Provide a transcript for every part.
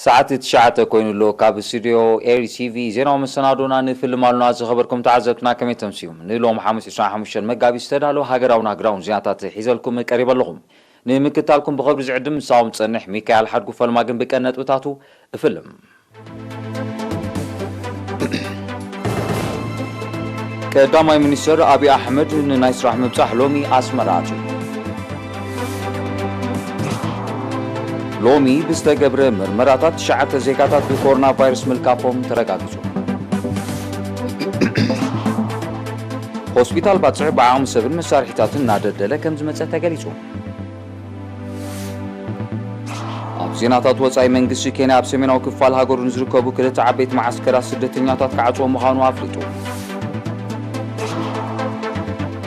ሰዓት ትሽዓተ ኮይኑ ኣሎ። ካብ ስቱድዮ ኤሪ ቲቪ ዜናዊ መሰናዶና ንፍልም ኣሉና። ዝኸበርኩም ተዓዘብትና ከመይ ተምስዩ? ንሎም ሓሙስ ዕስራን ሓሙሽተን መጋቢት ዝተዳለወ ሃገራዊ ናግራውን ዜናታት ሒዘልኩም ቀሪበ ኣለኹም። ንምክታልኩም ብኸብሪ ዝዕድም ምሳኹም ጸንሕ ሚካኤል ሓድጉ። ፈልማ ግን ብቀን ነጥብታቱ እፍልም። ቀዳማይ ሚኒስትር ኣብይ ኣሕመድ ንናይ ስራሕ ምብጻሕ ሎሚ ኣስመራ ኣትዩ። ሎሚ ብዝተገብረ ምርመራታት ትሽዓተ ዜጋታት ብኮሮና ቫይረስ ምልካፎም ተረጋጊጹ። ሆስፒታል ባጽዕ ብዓቕሚ ሰብን መሳርሒታትን እናደልደለ ከም ዝመጸ ተገሊጹ። ኣብ ዜናታት ወጻኢ፣ መንግስቲ ኬንያ ኣብ ሰሜናዊ ክፋል ሃገሩ ንዝርከቡ ክልተ ዓበይቲ መዓስከራት ስደተኛታት ክዓጽዎ ምዃኑ ኣፍሊጡ።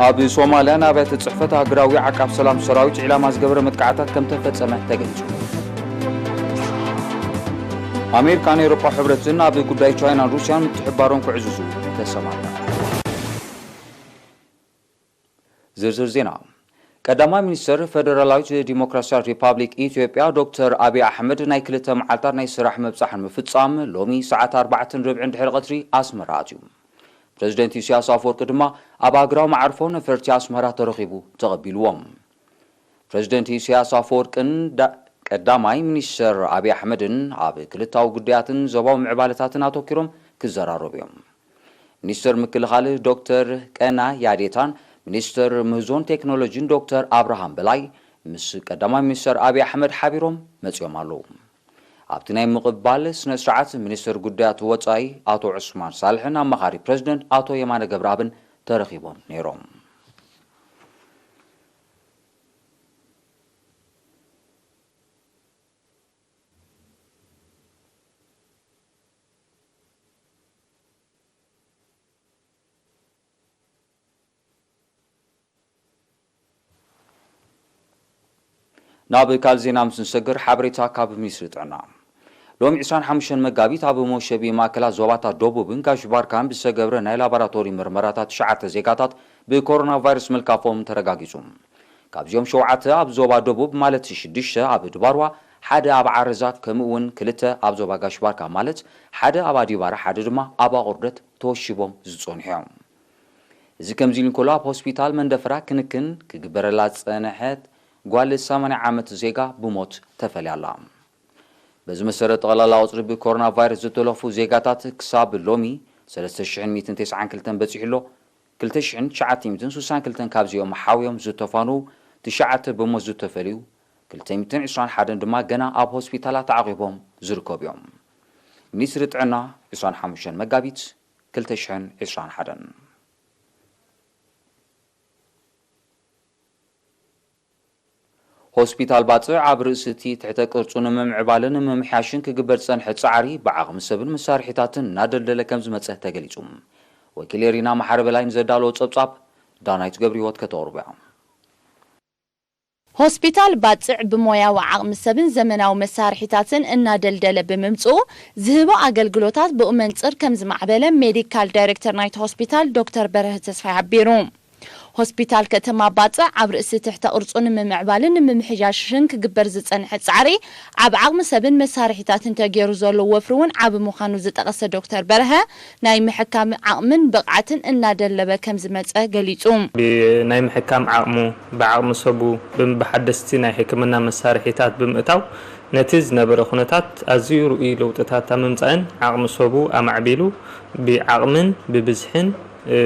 ኣብ ሶማልያ ንኣብያተ ጽሕፈት ሃገራዊ ዓቃብ ሰላም ሰራዊት ዒላማ ዝገበረ መጥቃዕታት ከም ተፈጸመ ተገሊጹ። ኣሜሪካን ኤውሮጳ ሕብረትን ኣብ ጉዳይ ቻይናን ሩስያን ምትሕባሮም ክዕዝዙ ተሰማምዑ። ዝርዝር ዜና። ቀዳማይ ሚኒስትር ፈደራላዊት ዲሞክራሲያዊት ሪፓብሊክ ኢትዮጵያ ዶክተር ኣብይ ኣሕመድ ናይ ክልተ መዓልታት ናይ ስራሕ ምብጻሕ ንምፍጻም ሎሚ ሰዓት ኣርባዕተን ርብዕን ድሕሪ ቀትሪ ኣስመራ ኣትዩ። ፕረዚደንት ኢሳያስ ኣፈወርቂ ድማ ኣብ ኣግራው መዓርፎ ነፈርቲ ኣስመራ ተረኺቡ ተቐቢልዎም። ፕረዚደንት ኢሳያስ ኣፈወርቅን ዳ-፣ ቀዳማይ ሚኒስትር ኣብይ ኣሕመድን ኣብ ክልታዊ ጉዳያትን ዞባዊ ምዕባለታትን ኣተኲሮም ክዘራረቡ እዮም። ሚኒስትር ምክልኻል ዶክተር ቀና ያዴታን ሚኒስትር ምህዞን ቴክኖሎጂን ዶክተር ኣብርሃም በላይ ምስ ቀዳማይ ሚኒስትር ኣብይ ኣሕመድ ሓቢሮም መጺኦም ኣለዉ። ኣብቲ ናይ ምቕባል ስነ ስርዓት ሚኒስትር ጉዳያት ወጻኢ ኣቶ ዑስማን ሳልሕን ኣማኻሪ ፕረዚደንት ኣቶ የማነ ገብረኣብን ተረኺቦም ነይሮም። ናብ ካልእ ዜና ምስ ንሰግር፣ ሓበሬታ ካብ ሚኒስትሪ ጥዕና። ሎም ዕስራን ሓሙሽተን መጋቢት ኣብ መሸቢ ማእከላት ዞባታት ደቡብን ጋሽ ባርካን ብዝተገብረ ናይ ላቦራቶሪ ምርመራታት ትሽዓተ ዜጋታት ብኮሮና ቫይረስ ምልካፎም ተረጋጊጹ። ካብዚኦም ሸውዓተ ኣብ ዞባ ደቡብ፣ ማለት ሽዱሽተ ኣብ ድባርዋ፣ ሓደ ኣብ ዓረዛ፣ ከምኡ እውን ክልተ ኣብ ዞባ ጋሽ ባርካ፣ ማለት ሓደ ኣብ ኣዲባራ፣ ሓደ ድማ ኣብ ኣቑርደት ተወሺቦም ዝጸንሑ እዮም። እዚ ከምዚ ኢሉ እንከሎ፣ ኣብ ሆስፒታል መንደፈራ ክንክን ክግበረላ ዝጸንሐት ጓል ሰማንያ ዓመት ዜጋ ብሞት ተፈልያ ኣላ። በዚ መሰረት፣ ጠቕላላ ቁጽሪ ብኮሮና ቫይረስ ዝተለኽፉ ዜጋታት ክሳብ ሎሚ ሰለስተ ሽሕን ሚእትን ተስዓን ክልተን በጺሑ ኣሎ። ክልተ ሽሕን ትሽዓተ ሚእትን ስሳን ክልተን ካብዚኦም ሓውዮም ዝተፋንዉ፣ ትሽዓተ ብሞት ዝተፈልዩ፣ ክልተ ሚእትን ዕስራን ሓደን ድማ ገና ኣብ ሆስፒታላት ተዓቒቦም ዝርከቡ እዮም። ሚኒስትሪ ጥዕና፣ ዕስራን ሓሙሽተን መጋቢት ክልተ ሽሕን ዕስራን ሓደን። ሆስፒታል ባጽዕ ኣብ ርእሲ እቲ ትሕተ ቅርጹ ንምምዕባልን ንምምሕያሽን ክግበር ዝጸንሐ ጻዕሪ ብዓቕሚ ሰብን መሳርሒታትን እናደልደለ ከም ዝመጸ ተገሊጹ። ወኪል ኤሪና መሓሪ በላይ ንዘዳለዎ ጸብጻብ ዳናይት ገብረህይወት ከተቕርቦ እያ። ሆስፒታል ባጽዕ ብሞያዊ ዓቕሚ ሰብን ዘመናዊ መሳርሒታትን እናደልደለ ብምምጽኡ ዝህቦ ኣገልግሎታት ብኡ መንጽር ከም ዝማዕበለ ሜዲካል ዳይሬክተር ናይቲ ሆስፒታል ዶክተር በርሀ ተስፋይ ሓቢሩ። ሆስፒታል ከተማ ባጽዕ ኣብ ርእሲ ትሕተ ቅርጹ ንምምዕባልን ንምምሕያሽን ክግበር ዝጸንሐ ጻዕሪ ኣብ ዓቕሚ ሰብን መሳርሒታትን ተገይሩ ዘሎ ወፍሪ እውን ዓቢ ምዃኑ ዝጠቐሰ ዶክተር በርሀ፣ ናይ ምሕካም ዓቕምን ብቕዓትን እናደለበ ከም ዝመጸ ገሊጹ። ብናይ ምሕካም ዓቕሙ፣ ብዓቕሚ ሰቡ፣ ብም-፣ ብሓደስቲ ናይ ሕክምና መሳርሒታት ብምእታው ነቲ ዝነበረ ኩነታት ኣዝዩ ርኡይ ለውጥታት ኣብ ምምጻእን ዓቕሚ ሰቡ ኣማዕቢሉ ብዓቕምን ብብዝሕን፣ እ፣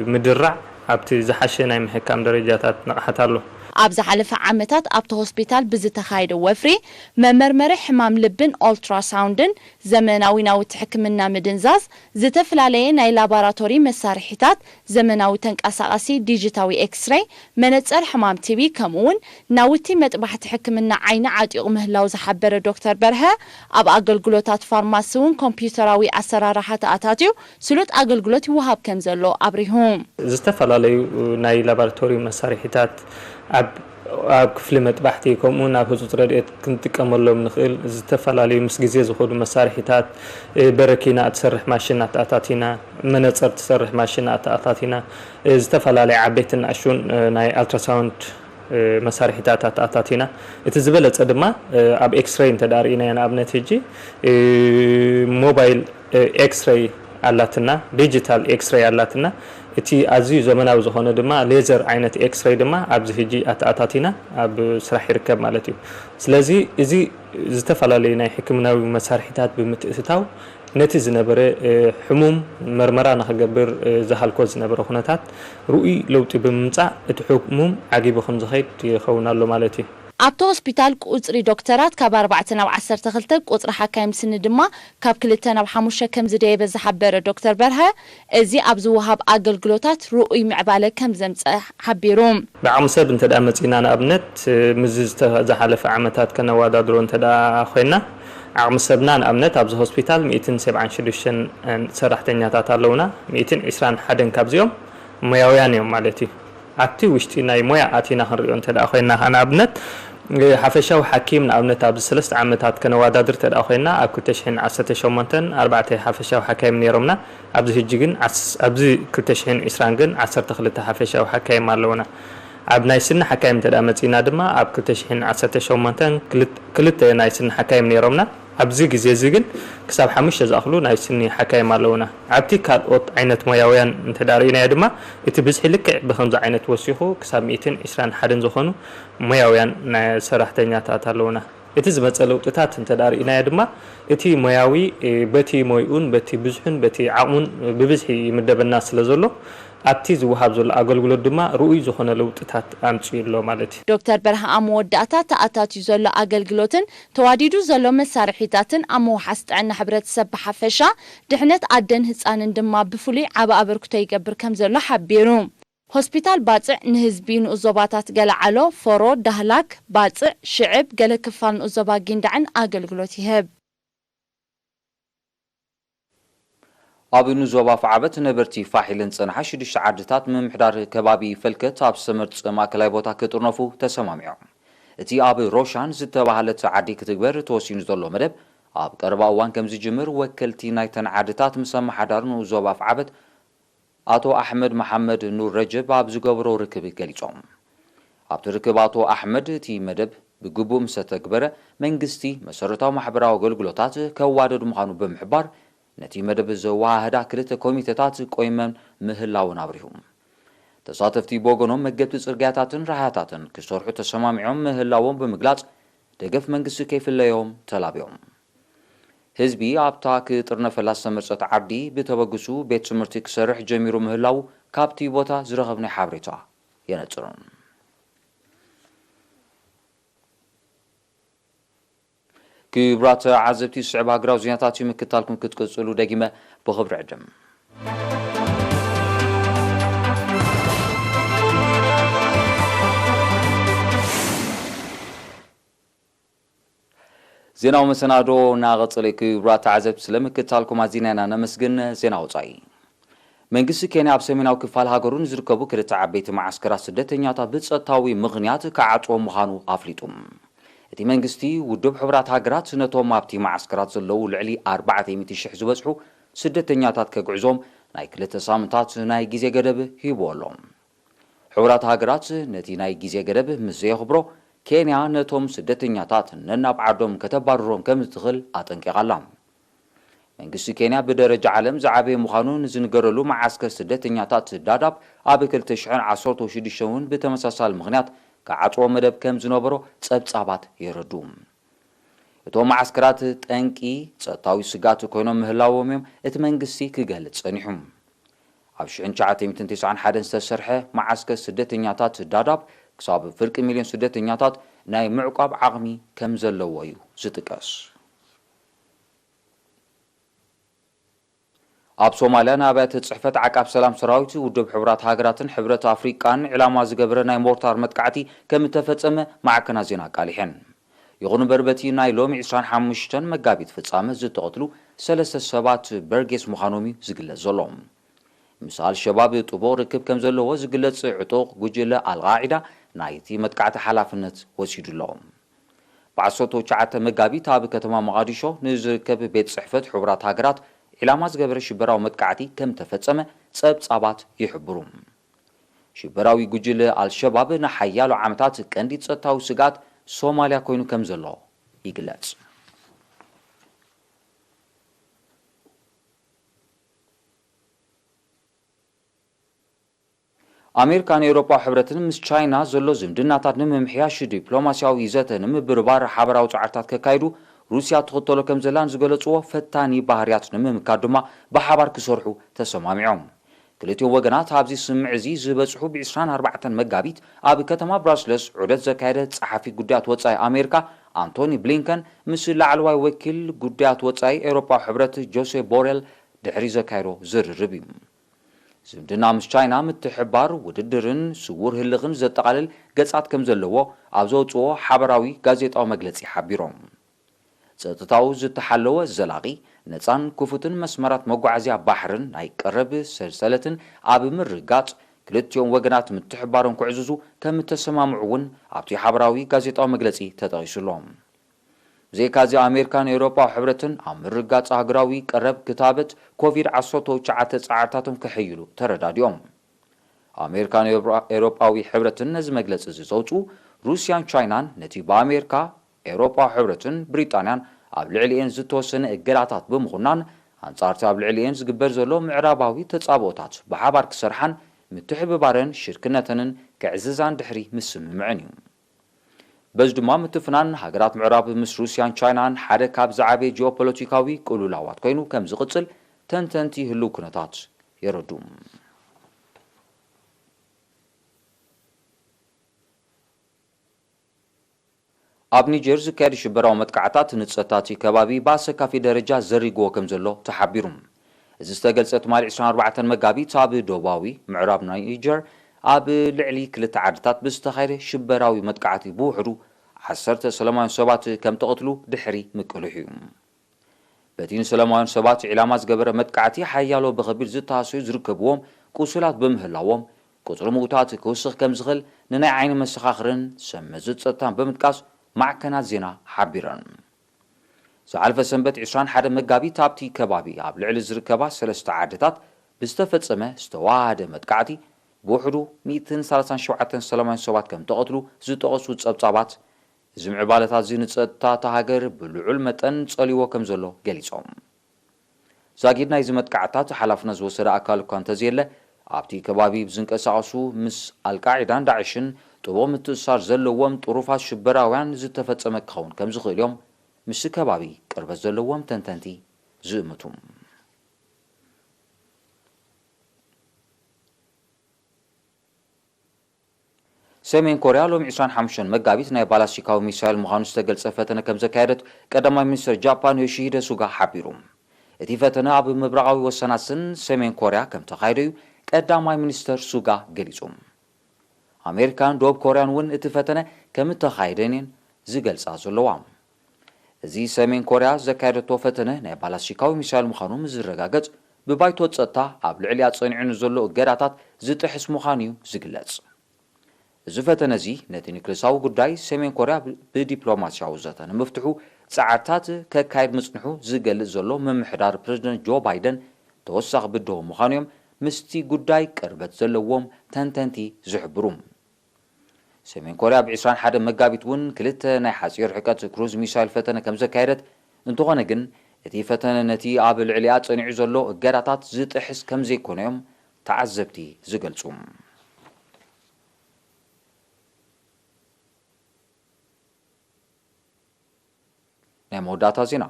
ብምድራዕ ኣብቲ ዝሓሸ ናይ ምሕካም ደረጃታት ነቕሓት ኣሎ። ኣብ ዝሓለፈ ዓመታት ኣብቲ ሆስፒታል ብዝተኻየደ ወፍሪ መመርመሪ ሕማም ልብን ኦልትራሳውንድን፣ ዘመናዊ ናውቲ ሕክምና ምድንዛዝ፣ ዝተፈላለየ ናይ ላቦራቶሪ መሳርሒታት፣ ዘመናዊ ተንቀሳቓሲ ዲጂታዊ ኤክስሬይ፣ መነጸር ሕማም ቲቢ፣ ከምኡውን ናውቲ መጥባሕቲ ሕክምና ዓይኒ ዓጢቑ ምህላው ዝሓበረ ዶክተር በርሀ፣ ኣብ ኣገልግሎታት ፋርማሲ እውን ኮምፒውተራዊ ኣሰራርሓ ተኣታትዩ ስሉጥ ኣገልግሎት ይወሃብ ከም ዘሎ ኣብሪሁ። ዝተፈላለዩ ናይ ላቦራቶሪ መሳርሒታት ኣብ፣ ኣብ ክፍሊ መጥባሕቲ፣ ከምኡ እውን ኣብ ህጹጽ ረድኤት ክንጥቀመሎም ንኽእል ዝተፈላለዩ ምስ ግዜ ዝኸዱ መሳርሒታት፣ እ፣ በረኪና እትሰርሕ ማሽን ኣተኣታቲና፣ መነጸር ትሰርሕ ማሽን ኣተኣታቲና፣ እ፣ ዝተፈላለዩ ዓበይትን ንኣሽቱን፣ እ፣ ናይ ኣልትራሳውንድ መሳርሒታት ኣተኣታቲና። እቲ ዝበለጸ ድማ ኣብ ኤክስሬይ እንተ ደኣ ርኢናዮ፣ ንኣብነት ሕጂ ሞባይል ኤክስሬይ ኣላትና፣ ዲጂታል ኤክስሬይ ኣላትና። እቲ ኣዝዩ ዘመናዊ ዝኾነ ድማ ሌዘር ዓይነት ኤክስሬይ ድማ ኣብዚ ሕጂ ኣተኣታቲና ኣብ ስራሕ ይርከብ ማለት እዩ። ስለዚ እዚ ዝተፈላለዩ ናይ ሕክምናዊ መሳርሒታት ብምትእትታው ነቲ ዝነበረ ሕሙም መርመራ ንኽገብር ዝሃልኮ ዝነበረ ኩነታት ርኡይ ለውጢ ብምምጻእ እቲ ሕሙም ዓጊቡ ከም ዝኸይድ ይኸውን ኣሎ ማለት እዩ። ኣብቲ ሆስፒታል ቁጽሪ ዶክተራት ካብ ኣርባዕተ ናብ ዓሰርተ ክልተ፣ ቁጽሪ ሓካይም ስኒ ድማ ካብ ክልተ ናብ ሓሙሽተ ከም ዝደየበ ዝሓበረ ዶክተር በርሀ፣ እዚ ኣብ ዝወሃብ ኣገልግሎታት ርኡይ ምዕባለ ከም ዘምጸ ሓቢሩ። ብዓቕሚ ሰብ እንተ ደኣ መጺእና፣ ንኣብነት ምስዚ ዝተ- ዝሓለፈ ዓመታት ከነወዳድሮ እንተ ደኣ ኮይና፣ ዓቕሚ ሰብና ንኣብነት ኣብዚ ሆስፒታል ሚእትን ሰብዓን ሽዱሽተን ሰራሕተኛታት ኣለውና። ሚእትን ዕስራን ሓደን ካብዚኦም ሞያውያን እዮም ማለት እዩ። ኣብቲ ውሽጢ ናይ ሞያ ኣቲና ክንሪኦ እንተ ደኣ ኮይና፣ ንኣብነት ሓፈሻዊ ሓኪም ንኣብነት ኣብዚ ሰለስተ ዓመታት ከነወዳድር እንተ ደኣ ኮይና፣ ኣብ ክልተ ሽሕን ዓሰርተ ሸሞንተን ኣርባዕተ ሓፈሻዊ ሓካይም ነይሮምና። ኣብዚ ሕጂ ግን ዓስ- ኣብዚ ክልተ ሽሕን ዕስራን ግን ዓሰርተ ክልተ ሓፈሻዊ ሓካይም ኣለውና። ኣብ ናይ ስኒ ሓካይም እንተ ደኣ መጺእና ድማ ኣብ ክልተ ሽሕን ዓሰርተ ሸሞንተን ክልተ ናይ ስኒ ሓካይም ነይሮምና። ኣብዚ ግዜ እዚ ግን ክሳብ ሓሙሽተ ዝኣኽሉ ናይ ስኒ ሓካይም ኣለውና። ኣብቲ ካልኦት ዓይነት ሞያውያን እንተ ደኣ ርኢናዮ ድማ፣ እቲ ብዝሒ ልክዕ ብኸምዚ ዓይነት ወሲኹ ክሳብ ሚእትን ዕስራን ሓደን ዝኾኑ ሞያውያን ናይ ሰራሕተኛታት ኣለውና። እቲ ዝመጸ ለውጥታት እንተ ደኣ ርኢናዮ ድማ፣ እቲ ሞያዊ በቲ ሞይኡን በቲ ብዝሑን በቲ ዓቕሙን ብብዝሒ ይምደበና ስለ ዘሎ፣ ኣብቲ ዝወሃብ ዘሎ ኣገልግሎት ድማ ርኡይ ዝኾነ ለውጥታት ኣምጺኡ ኣሎ ማለት እዩ። ዶክተር በርሀ ኣብ መወዳእታ፣ ተኣታትዩ ዘሎ ኣገልግሎትን ተዋዲዱ ዘሎ መሳርሒታትን ኣብ ምውሓስ ጥዕና ሕብረተሰብ ብሓፈሻ፣ ድሕነት ኣደን ህጻንን ድማ ብፍሉይ ዓቢ ኣበርክቶ ይገብር ከም ዘሎ ሓቢሩ። ሆስፒታል ባጽዕ ንህዝቢ ንኡስ ዞባታት ገለዓሎ፣ ፎሮ፣ ዳህላክ፣ ባጽዕ፣ ሽዕብ፣ ገለ ክፋል ንኡስ ዞባ ጊንዳዕን ኣገልግሎት ይህብ። ኣብ ንዞባ ኣፍዓበት ነበርቲ ፋሕ ኢለን ዝጸንሓ ሽዱሽተ ዓድታት ምምሕዳር ከባቢ ፈልከት ኣብ ዝተመርጸ ማእከላይ ቦታ ክጥርነፉ ተሰማሚዖም። እቲ ኣብ ሮሻን ዝተባህለት ዓዲ ክትግበር ተወሲኑ ዘሎ መደብ ኣብ ቀረባ እዋን ከም ዝጅምር ወከልቲ ናይተን ዓድታት ምስ ኣመሓዳሪ ንኡስ ዞባ ኣፍዓበት ኣቶ ኣሕመድ መሓመድ ኑር ረጀብ ኣብ ዝገበሮ ርክብ ገሊጾም። ኣብቲ ርክብ ኣቶ ኣሕመድ እቲ መደብ ብግቡእ ምስ ተተግበረ መንግስቲ መሰረታዊ ማሕበራዊ ኣገልግሎታት ከዋደድ ምዃኑ ብምሕባር ነቲ መደብ ዘወሃህዳ ክልተ ኮሚተታት ቆይመን ምህላውን ኣብሪሁ። ተሳተፍቲ ብወገኖም መገብቲ ጽርግያታትን ራህያታትን ክሰርሑ ተሰማሚዖም ምህላዎም ብምግላጽ ደገፍ መንግስቲ ከይፍለዮም ተላብዮም። ህዝቢ ኣብታ ክጥርነፈላ ዝተመርጸት ዓዲ ብተበግሱ ቤት ትምህርቲ ክሰርሕ ጀሚሩ ምህላዉ ካብቲ ቦታ ዝረኸብናዮ ሓበሬታ የነጽር። ክቡራት ተዓዘብቲ ዝስዕብ ሃገራዊ ዜናታት እዩ ምክታልኩም ክትቅጽሉ ደጊመ ብኽብሪ ዕድም። ዜናዊ መሰናዶ እናቐጸለ እዩ። ክቡራት ተዓዘብቲ ስለምክታልኩም ኣዚና ኢና ነመስግን። ዜና ወጻኢ። መንግስቲ ኬንያ ኣብ ሰሜናዊ ክፋል ሃገሩ ንዝርከቡ ክልተ ዓበይቲ መዓስከራት ስደተኛታት ብጸጥታዊ ምኽንያት ክዓጽዎም ምዃኑ ኣፍሊጡ። እቲ መንግስቲ ውድብ ሕቡራት ሃገራት ነቶም ኣብቲ መዓስከራት ዘለዉ ልዕሊ ኣርባዕተ ሚእቲ ሽሕ ዝበጽሑ ስደተኛታት ከግዕዞም ናይ ክልተ ሳምንታት ናይ ግዜ ገደብ ሂብዎ ኣሎ። ሕቡራት ሃገራት ነቲ ናይ ግዜ ገደብ ምስ ዘየኽብሮ ኬንያ ነቶም ስደተኛታት ነናብ ዓዶም ከተባርሮም ከም እትኽእል ኣጠንቂቓ ኣላ። መንግስቲ ኬንያ ብደረጃ ዓለም ዝዓበየ ምዃኑ ንዝንገረሉ መዓስከር ስደተኛታት ዳዳብ ኣብ ክልተ ሽሕን ዓሰርተ ሽዱሽተን እውን ብተመሳሳሊ ምኽንያት ክዓጽዎ መደብ ከም ዝነበሮ ጸብጻባት የረድኡ። እቶም መዓስከራት ጠንቂ ጸጥታዊ ስግኣት ኮይኖም ምህላዎም እዮም እቲ መንግስቲ ክገልጽ ጸኒሑ። ኣብ ሽሕን ትሽዓተ ሚእትን ተስዓን ሓደን ዝተሰርሐ መዓስከር ስደተኛታት ዳዳብ ክሳብ ፍርቂ ሚልዮን ስደተኛታት ናይ ምዕቋብ ዓቕሚ ከም ዘለዎ እዩ ዝጥቀስ። ኣብ ሶማልያ ንኣብያተ ጽሕፈት ዓቃብ ሰላም ሰራዊት ውድብ ሕቡራት ሃገራትን ሕብረት ኣፍሪቃን ዕላማ ዝገበረ ናይ ሞርታር መጥቃዕቲ ከም እተፈጸመ ማዕከናት ዜና ኣቃሊሐን። ይኹን እምበር በቲ ናይ ሎሚ ዕስራን ሓሙሽተን መጋቢት ፍጻመ ዝተቐትሉ ሰለስተ ሰባት በርጌስ ምዃኖም እዩ ዝግለጽ ዘሎ። ምስ ኣልሸባብ ጥቡቕ ርክብ ከም ዘለዎ ዝግለጽ ዕጡቕ ጉጅለ ኣልቃዒዳ ናይቲ መጥቃዕቲ ሓላፍነት ወሲዱ ኣሎ። ብዓሰርተ ትሽዓተ መጋቢት ኣብ ከተማ መቓዲሾ ንዝርከብ ቤት ጽሕፈት ሕቡራት ሃገራት ዒላማ ዝገበረ ሽበራዊ መጥቃዕቲ ከም ተፈጸመ ጸብጻባት ይሕብሩ። ሽበራዊ ጉጅለ ኣልሸባብ ንሓያሎ ዓመታት ቀንዲ ጸጥታዊ ስግኣት ሶማልያ ኮይኑ ከም ዘሎ ይግለጽ። ኣሜሪካን ኤውሮጳ ሕብረትን ምስ ቻይና ዘሎ ዝምድናታት ንምምሕያሽ ዲፕሎማስያዊ ዘተ ንምብርባር ሓበራዊ ጻዕርታት ከካይዱ ሩስያ ትኽተሎ ከም ዘላን ዝገለጽዎ ፈታኒ ባህርያት ንምምካት ድማ ብሓባር ክሰርሑ ተሰማሚዖም። ክልቲኦም ወገናት ኣብዚ ስምምዕ እዚ ዝበጽሑ ብ ዕስራን ኣርባዕተን መጋቢት ኣብ ከተማ ብራስለስ ዑደት ዘካየደ ጸሓፊ ጉዳያት ወጻኢ ኣሜሪካ ኣንቶኒ ብሊንከን ምስ ላዕለዋይ ወኪል ጉዳያት ወጻኢ ኤውሮጳ ሕብረት ጆሴ ቦሬል ድሕሪ ዘካየዶ ዝርርብ እዩ። ዝምድና ምስ ቻይና ምትሕባር፣ ውድድርን ስውር ህልኽን ዘጠቓልል ገጻት ከም ዘለዎ ኣብ ዘውጽኦ ሓበራዊ ጋዜጣዊ መግለጺ ሓቢሮም። ጸጥታኡ ዝተሓለወ ዘላቒ፣ ነጻን ክፉትን መስመራት መጓዓዝያ ባሕርን ናይ ቀረብ ሰንሰለትን ኣብ ምርጋጽ ክልቲኦም ወገናት ምትሕባሮም ክዕዝዙ ከም እተሰማምዑ እውን ኣብቲ ሓበራዊ ጋዜጣዊ መግለጺ ተጠቒሱ ኣሎ። ብዘይካዚ ኣሜሪካን ኤውሮጳ ሕብረትን ኣብ ምርጋጽ ሃገራዊ ቀረብ ክታበት ኮቪድ ዓሰርተ ትሽዓተ ጻዕርታቶም ከሐይሉ ተረዳዲኦም። ኣሜሪካን ኤውሮ- ኤውሮጳዊ ሕብረትን ነዚ መግለጺ እዚ ዘውጽኡ ሩስያን ቻይናን ነቲ ብኣሜሪካ፣ ኤውሮጳ ሕብረትን ብሪጣንያን ኣብ ልዕሊኤን ዝተወሰነ እገዳታት ብምኹናን ኣንጻርቲ ኣብ ልዕሊኤን ዝግበር ዘሎ ምዕራባዊ ተጻብኦታት ብሓባር ክሰርሓን ምትሕብባረን ሽርክነተንን ክዕዝዛን ድሕሪ ምስምምዐን እዩ። በዚ ድማ ምትፍናን ሃገራት ምዕራብ ምስ ሩስያን ቻይናን ሓደ ካብ ዝዓበየ ጂኦፖለቲካዊ ቅልውላዋት ኮይኑ ከም ዝቕጽል ተንተንቲ ህልው ኩነታት የረዱ። ኣብ ኒጀር ዝካየድ ሽበራዊ መጥቃዕታት ንጸጥታ እቲ ከባቢ ብኣሰካፊ ደረጃ ዘሪግዎ ከም ዘሎ ተሓቢሩ። እዚ ዝተገልጸ ትማሊ ዕስራን ኣርባዕተን መጋቢት ኣብ ደቡባዊ ምዕራብ ኒጀር ኣብ ልዕሊ ክልተ ዓድታት ብዝተኻየደ ሽበራዊ መጥቃዕቲ ብውሕዱ ዓሰርተ ሰላማውያን ሰባት ከም ተቐትሉ ድሕሪ ምቅልሑ እዩ። በቲ ንሰላማውያን ሰባት ዒላማ ዝገበረ መጥቃዕቲ ሓያሎ ብኸቢድ ዝተሃሰዩ ዝርከብዎም ቁሱላት ብምህላዎም ቁጽሪ ምውታት ክውስኽ ከም ዝኽእል ንናይ ዓይኒ መሰኻኽርን ሰብ መዚ ጸጥታን ብምጥቃስ ማዕከናት ዜና ሓቢረን። ዝሓለፈ ሰንበት ዕስራን ሓደ መጋቢት ኣብቲ ከባቢ ኣብ ልዕሊ ዝርከባ ሰለስተ ዓድታት ብዝተፈጸመ ዝተዋሃደ መጥቃዕቲ ብውሕዱ ሚእትን ሰላሳን ሸውዓተን ሰላማውያን ሰባት ከም ተቐትሉ ዝጠቐሱ ጸብጻባት፣ እዚ ምዕባለታት እዚ ንጸጥታ እታ ሃገር ብልዑል መጠን ጸልይዎ ከም ዘሎ ገሊጾም። ዛጊድ ናይዚ መጥቃዕታት ሓላፍነት ዝወሰደ ኣካል እኳ እንተዘየለ፣ ኣብቲ ከባቢ ብዝንቀሳቐሱ ምስ ኣልቃዒዳን ዳዕሽን ጥቡቕ ምትእስሳር ዘለዎም ጥሩፋት ሽበራውያን ዝተፈጸመ ክኸውን ከም ዝኽእል እዮም ምስቲ ከባቢ ቅርበት ዘለዎም ተንተንቲ ዝእምቱ። ሰሜን ኮርያ ሎሚ ዕስራን ሓሙሽተን መጋቢት ናይ ባላስቲካዊ ሚሳይል ምዃኑ ዝተገልጸ ፈተነ ከም ዘካየደት ቀዳማይ ሚኒስትር ጃፓን ዮሺሂደ ሱጋ ሓቢሩ። እቲ ፈተነ ኣብ ምብራቓዊ ወሰናስን ሰሜን ኮርያ ከም ተኻየደ እዩ ቀዳማይ ሚኒስትር ሱጋ ገሊጹ። ኣሜሪካን ደቡብ ኮርያን እውን እቲ ፈተነ ከም እተኻየደን እየን ዝገልጻ ዘለዋ። እዚ ሰሜን ኮርያ ዘካየደቶ ፈተነ ናይ ባላስቲካዊ ሚሳይል ምዃኑ ምስ ዝረጋገጽ፣ ብባይቶ ጸጥታ ኣብ ልዕሊኣ ጸኒዑ ንዘሎ እገዳታት ዝጥሕስ ምዃኑ እዩ ዝግለጽ። እዚ ፈተነ እዚ ነቲ ኒክለሳዊ ጉዳይ ሰሜን ኮርያ ብ- ብዲፕሎማስያዊ ዘተ ንምፍትሑ ጻዕርታት ከካይድ ምጽንሑ ዝገልጽ ዘሎ ምምሕዳር ፕረዚደንት ጆ ባይደን ተወሳኺ ብድሆ ምዃኑ እዮም ምስቲ ጉዳይ ቅርበት ዘለዎም ተንተንቲ ዝሕብሩ። ሰሜን ኮርያ ብ ዕስራን ሓደ መጋቢት እውን ክልተ ናይ ሓጺር ርሕቀት ክሩዝ ሚሳይል ፈተነ ከም ዘካየደት፣ እንተኾነ ግን እቲ ፈተነ ነቲ ኣብ ልዕሊኣ ጸኒዑ ዘሎ እገዳታት ዝጥሕስ ከም ዘይኮነ እዮም ተዓዘብቲ ዝገልጹ። ናይ መወዳእታ ዜና።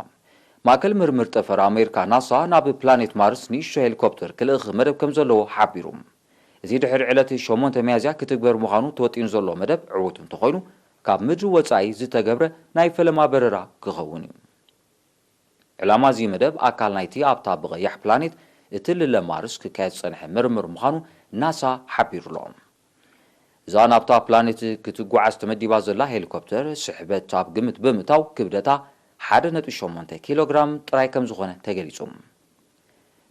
ማእከል ምርምር ጠፈር ኣሜሪካ ናሳ ናብ ፕላኔት ማርስ ንእሽቶ ሄሊኮፕተር ክልእኽ መደብ ከም ዘለዎ ሓቢሩ። እዚ ድሕሪ ዕለት ሸሞንተ ሚያዝያ ክትግበር ምዃኑ ተወጢኑ ዘሎ መደብ ዕዉት እንተኾይኑ፣ ካብ ምድሪ ወጻኢ ዝተገብረ ናይ ፈለማ በረራ ክኸውን እዩ። ዕላማ እዚ መደብ ኣካል ናይቲ ኣብታ ብቐያሕ ፕላኔት እትልለ ማርስ ክካየድ ዝጸንሐ ምርምር ምዃኑ ናሳ ሓቢሩ ኣሎ። እዛ ናብታ ፕላኔት ክትጓዓዝ ተመዲባ ዘላ ሄሊኮፕተር ስሕበት ኣብ ግምት ብምእታው ክብደታ ሓደ ነጥቢ ሸሞንተ ኪሎ ግራም ጥራይ ከም ዝኾነ ተገሊጹ።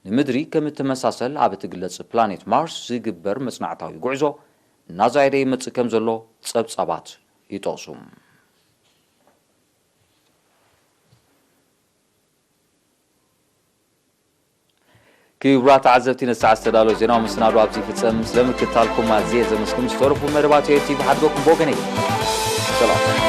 ንምድሪ ከም እትመሳሰል ኣብ እትግለጽ ፕላኔት ማርስ ዝግበር መጽናዕታዊ ጉዕዞ እናዛየደ ይመጽእ ከም ዘሎ ጸብጻባት ይጠቕሱ። ክቡራት ተዓዘብቲ፣ ነዚ ሰዓት ዝተዳለወ ዜናዊ መሰናዶ ኣብዚ ይፍጸም። ስለምክትታልኩም ኣዝየ ዘመስግን። ዝተረፉ መደባት ቲቪ ሓድጎኩም ብወገነይ ሰላም።